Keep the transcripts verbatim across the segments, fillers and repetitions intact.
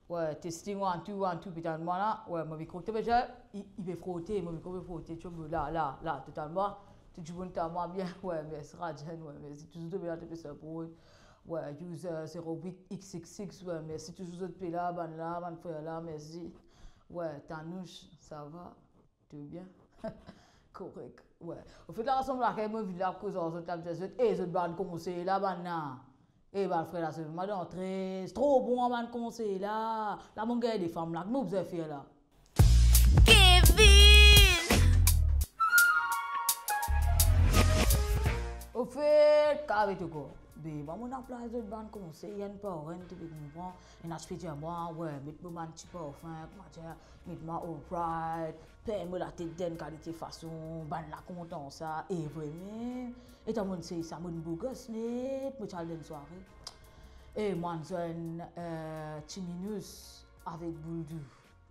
Ouais, testing, one, two, one, two, pe tann mwa la. Ouais, mo mikro, to pe dir, i, i pe frote, mo mikro pe frote, to la, la, la, to tann mwa. To dimoun tann mwa bien. Ouais, mersi Rajen, ouais, mersi. Touzour to pe la, to pe support. Ouais, user zéro huit X X X, ouais, mersi touzour zot pe la, bann la, bann frer la, mersi. Ouais, Tanouch, ça va? Tout bien? Korek. Ouais. Anfet, la, rasanm la, kan mo vinn la, koz ar zot la, mo dir zot, e, zot bann konsey la, bann la. E, bann frer la, se mwa dan tres, tro bon, bann konsey la. La, mo gagn de fam la, ki mo bizin fer la? Kevin! Anfet, kavet ankor. Be, mwa, mo aplas zot bann konsey, enn par enn, to pe konpran. Ena ti pe dir mwa, we, met mo bann ti parfin, kouma dir, met mwa alright, pegn mo latet dan enn kalite fason, bann la kontan sa, e vre mem, eta mo'nn sey sa, mo'nn bogos net, mo ti al dan enn sware. E mo'nn zwenn, eh, Ti Minous avek Bouldou.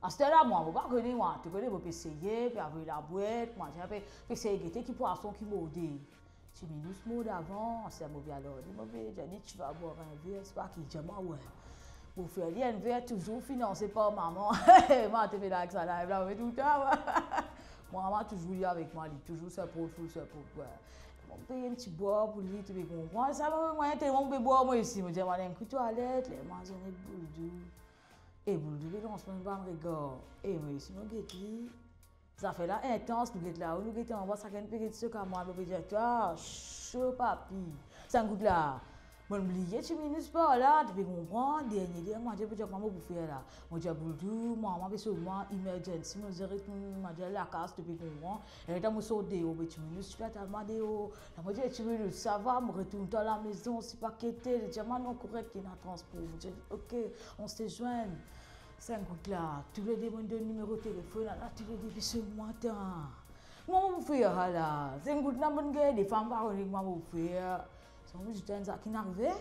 Aster la, mwa, mo pa kone, mwa, to kone, mo pe seye, pe avoy labwet, mwa, ti pe, pe seye gete ki pwason ki morde. Ti Minous mord avan, aster mo pe al ar li, mo pe dir li, "Tu vas boire un verre", sipa ki, dir mwa, we. Mo fer li enn ver, touzour finanse par mama. Mama, to pe la ek sa live la, we, toutan, we. Mwa, mama touzour li avek mwa, li touzour support, full support, we. Mo pey enn ti bwar pou li, to pe konpran. Sa, mo, mwa, telman mo pe bwar, mwa osi, mo dir, "Mwa, enn kou twalet, ler mwa zwenn ek Bouldou." E Bouldou pe lans mwa bann regar. E mwa osi, mo get li. Zafer la intans, nou get la, nou get anba, sakenn pe get so kamwad, mo pe dir, twa, so papi. Sa enn kout la. Mo'nn bliye Ti Minous par la, to pe konpran, dernie, dernie, mo dir, mo dir, kouma mo pou fer la? Mo dir, Bouldou, mama pe sov mwa, emergency, mo dir, retourn, mo dir, lakaz, to pe konpran. E letan mo sort deor, be Ti Minous ti pe atann mwa deor. La mo dir, Ti Minous, sava? Mo retourn dan lamezon, sipa ki ete. Li dir mwa, non, korek, ena transpor. Mo dir, ok, on se joindre. Sa enn kout la, toulede mo'nn donn nimero telefonn, ala toulede pe sov mwa, ta. Kouma mo pou fer la? Sa enn kout la, mo'nn gagn de fam, pa kone kouma mo pou fer. Sa mo bizin tann sa ki'nn arive.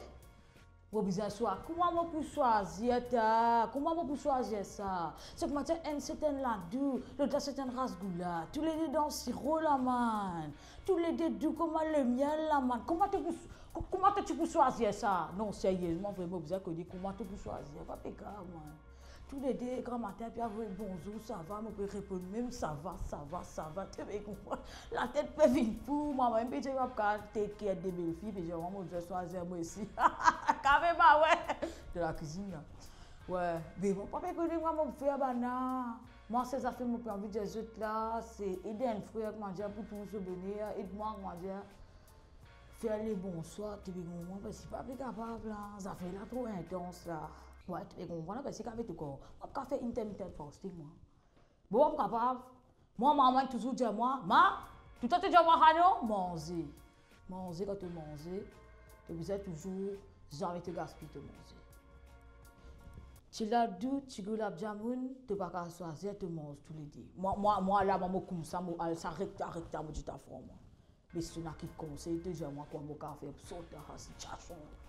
Mo bizin swazir, kouma mo pou swazir, ta? Kouma mo pou swazir sa? Se kouma dir enn se enn ladou, lot la se enn rasgoula. Toulede dan siro la, man. Toulede dou kouma lemiel la, man. Kouma to pou, ko-, kouma to ti pou swazir sa? Non, seriezman, vre, mo bizin kone kouma to pou swazir. Pa pe grav, man. Toulede, gramatin, pe avoy bonzour, sava, mo pe reponn mem, sava, sava, sava, to pe konpran. Latet pe vinn fou, mwa mem pe dir, mo pa kav take care de belfi, pe dir, mwa, mo bizin swazir mwa osi. Kave ba, we. Dan lakwizinn la. We, be mo pa pe kone kouma mo pou fer bann la. Mwa, sel zafer mo pe anvi dir zot la, se ed enn frer, kouma dir, pou touzour so boner, ed mwa, kouma dir, fer le bonswa, to pe konpran, parski pa pe kapav la, zafer la tro intans la. We, to pe konpran la, parski kavet ankor. Mo pa kav fer intermittent fasting, mwa. Bon, mo pa kapav. Mwa, mama touzour dir mwa, ma, toutan to dir mwa, Hano, manze. Manze, kan to manze, to bizin touzour, zame to gaspiy to manze. Ti ladou, ti gou labjamoun, to pa kav swazir, to manz toulede. Mwa, mwa, mwa la, mwa, mo koumsa, mo al sa rekta, rekta, mo ti ta fran, mwa. Me si ena ki konsey, to dir mwa kouma mo kav fer pou sort dan sa sitiasion la.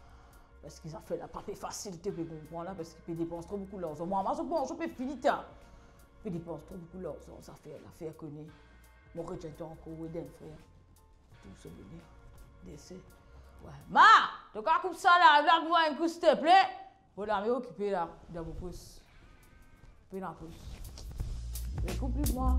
Parski zafer la pa pe fasil, to pe konpran la, parski pe depans tro boukou larzan. Mwa, mwa, so bon, so pe fini ta. Pe depans tro boukou larzan, zafer la, fer kone. Mo retir twa ankor, ed enn frer. Touzour so boner. Dese. We. Ma, to kav koup sa la, la mwa enn kou, silteple. Mo lame okipe la, dan mo pos. Pena pos. Be koup li mwa.